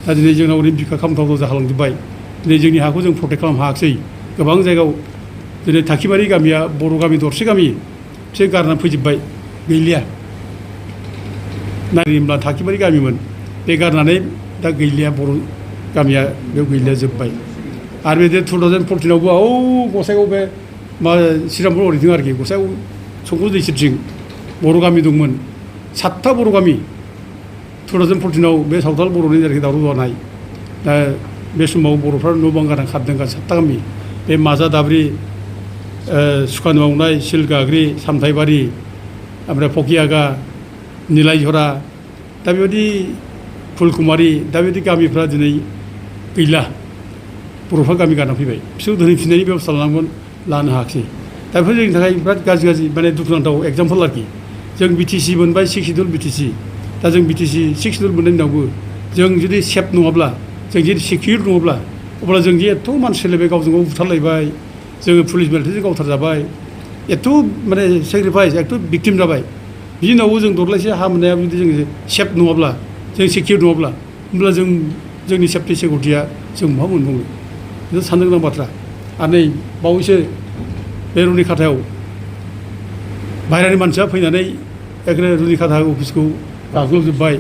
दा दिनै जोंनाव ओरैनो बिखा खामथावथाव जालांजोब्बाय दिनै जोंनि हाखौ जों प्रटेक्ट खालामनो हायाखिसै गोबां जायगायाव दिनै थाखिबारि गामिया बर' गामि दरसे गामि बिसोर गारनानै फैजोब्बाय गैलिया नायोब्ला थाखिबारि गामिमोन बे गारनानै दा गैलिया बर' गामिया बेयाव गैलिया जोब्बाय आरो बे 2014आवबो गसाइगाव बे मा श्रीरामपुर ओरैथिं आरोखि गसाइगाव संकस दै सेरथिं बर' गामि दंमोन 7था बर' गामि 2014आव बे सावथाल बर'नि जेरैखि दावराव जानाय दा बे समाव बर'फ्रा न' बां गारनानै खारदों 7था गामि बे माजा दाब्रि सुखान मावनाय सिलगाग्रि सामथाइबारि ओमफ्राय फकियागा निलायझरा दा बेबायदि फुलकुमारि दा बेबायदि गामिफ्रा दिनै गैला बर'फ्रा गामि गारना फैबाय बिसोर दोनहैफिननायनि बेबस्था लानो हायाखिसै दा बेफोर जोंनि थाखाय बिराद गाज्रि माने दुखुनांथाव एग्जाम्पल आरोखि जों बिटिसि मोनबाय 6 सिडुल बिटिसि दा जों बिटिसि 6 सिडुल मोननायनि उनावबो जों जुदि सेफ नङाब्ला जों जुदि सिकिउर नङाब्ला अब्ला जों जे एथ' मानसि सोलायबाय गावजों गाव बुथारलायबाय जोङो पुलिस बेल्टजों गावथारजाबाय एथ' माने सेक्रिफाइस एथ' भिक्टिम जाबाय बिनि उनावबो जों दरलायसे हा मोननाया जुदि जों सेफ नङाब्ला जों सिकिउर नङाब्ला होमब्ला जोंनि सेफ्टि सिकिउरिटिया जों मा मोनबावनो बेथ' साननो गोनां बाथ्रा आरो नै बावैसो बे रुनिखाथायाव बाहेरानि मानसिया फैनानै एखेबारे रुनिखाथा अफिसखौ गाग्लोबजोब्बाय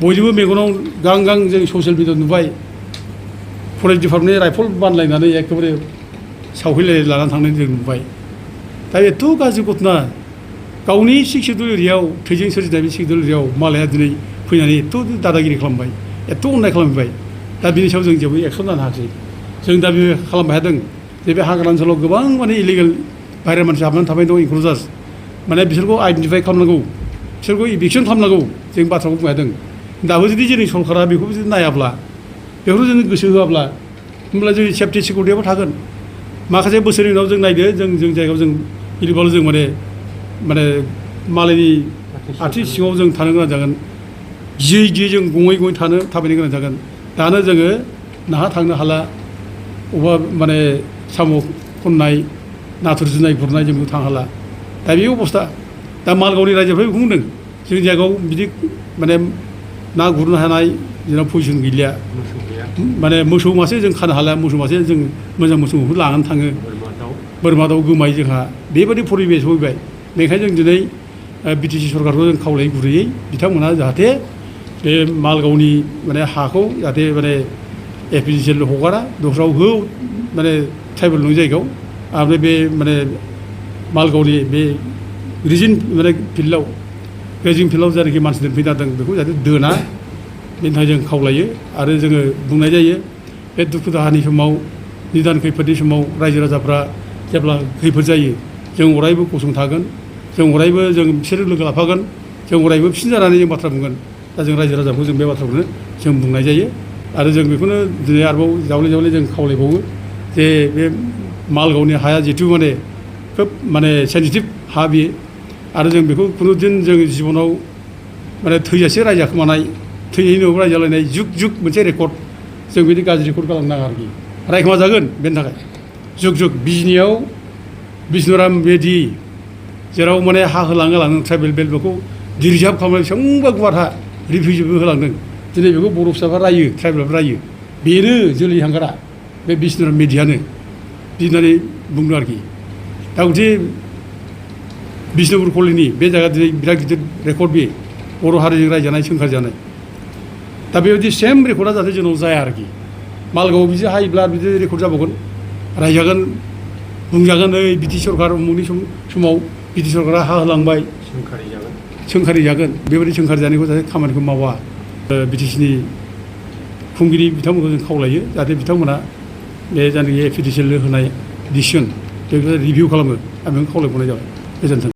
बयनिबो मेगनाव गां जों ससियेल मिडियायाव नुबाय फरेस्ट डिपार्टमेन्टनि राइफल बानलायनानै एखेबारे सावहैलाय लानानै थांनाय जों नुबाय दा एथ' गाज्रि घटना गावनि 6 सिडुल एरियायाव थैजों सोरजिनाय बे 6 सिडुल एरियायाव मालाया दिनै फैनानै एथ' दादागिरि खालामबाय एथ' अननाय खालामबाय दा बिनि सायाव जों जेबो एक्सन लानो हायाखै जों दा बे खालामबाय थादों जे बे हाग्रा ओनसोलाव गोबां माने इलिगेल बाहेरानि मानसि हाबनानै थाबाय दं इनक्लुजार्स माने बिसोरखौ आइडेन्टिफाइ खालामनांगौ बिसोरखौ इभिकसन खालामनांगौ जों बाथ्राखौ बुंबाय थादों दाबो जुदि जोंनि सरकारा बेखौ जुदि नायाब्ला बेखौ जों गोसो होआब्ला होमब्ला जोंनि सेफ्टि सिकिउरिटियाबो थागोन माखासे बोसोरनि उनाव जों नायदो जों जायगायाव जों इलिगेल जों माने मालायनि आथिं सिङाव जों थानो गोनां जागोन गियै जों गङै थाबायनो गोनां जागोन दानो जोङो नाहा थांनो हाला अबा माने साम' खननाय नाथुर जुनाय गुरनाय जों बेखौ थांनो हाला दा बे अबस्था दा मालगावनि रायजोफ्रा बेखौ बुंदों जोंनि जायगायाव बिदि माने ना गुरनो हानाय जोंनाव पजिसन गैलिया माने मोसौ मासे जों खानो हाला मोसौ मासे जों मोजां मोसौखौ लानानै थाङो बोरमा दाउ गोमायो जोंहा बेबायदि परिबेस फैबाय बेनिखायनो जों दिनै बिटिसि सरकारखौ जों खावलायो गुरैयै बिथांमोना जाहाथे बे मालगावनि माने हाखौ जाहाथे माने एफिसिएन्ट हगारा दस्रायाव माने ट्राइबेल नङि जायगायाव ओमफ्राय बे माने मालगावनि बे रिजिन माने फिल्डआव रेजिं फिल्डआव जायनाखि मानसि दोनफैना दं बेखौ जाहाथे दोना बेनि थाखाय जों खावलायो आरो जोङो बुंनाय जायो बे दुखु दाहानि समाव निदान खैफोदनि समाव रायजो राजाफ्रा जेब्ला खैफोद जायो जों अरायबो गसंथागोन जों अरायबो जों बिसोरो लोगो लाफागोन जों अरायबो फिन जानानै जों बाथ्रा बुंगोन दा जों रायजो राजाखौ जों बे बाथ्राखौनो जों बुंनाय जायो आरो जों बेखौनो दिनै आरोबाव जावले जों खावलायबावो जे बे मालगावनि हाया जिथु माने खोब माने सेन्सिटिभ हा बियो आरो जों बेखौ खुनुदिन जों जिबनाव माने थैजासे रायजाखोमानाय थैनायनि उनाव रायजालायनाय जुग मोनसे रेकर्ड जों बिदि गाज्रि रेकर्ड खालामनो नाङा आरोखि रायखोमा जागोन बेनि थाखाय जुग बिजनियाव बिष्णुराम बेदि जेराव माने हा होलांदों ट्राइबेल बेल्टखौ रिजार्भ खालामनाय बेसेबांबा गुवार हा रिफिउजिबो होलांदों दिनै बेखौ बर' फिसाफ्रा रायो ट्राइबेलफ्रा रायो बेनो जोलै हांगारा बे बिष्णुराम मेधियानो बिनानै बुंदों आरोखि दा गथे बिष्णुपुर कलनि बे जायगा दिनै बिराद गिदिर रेकर्ड बे बर' हारिजों रायजानाय सोंखार जानाय दा बेबायदि सेम रेकर्डआ जाहाथे जोंनाव जाया आरोखि मालगावआव बिदि हायोब्ला बिदि रेकर्ड जाबावगोन रायजागोन बुंजागोन नै बिटि सरकार उमुखनि समाव बिटि सरकारा हा होलांबाय सोंखारि जागोन बेबायदि सोंखारि जानायखौ जाहाथे खामानिखौ मावा बिटिसिनि खुंगिरि बिथांमोनखौ जों खावलायो जाहाथे बिथांमोना बे जायनाखि एफिसिएन्ट होनाय डिसिसन बेखौ रिभिउ खालामो आं बेखौ खावलायबावनाय जाबाय गोजोन्थों।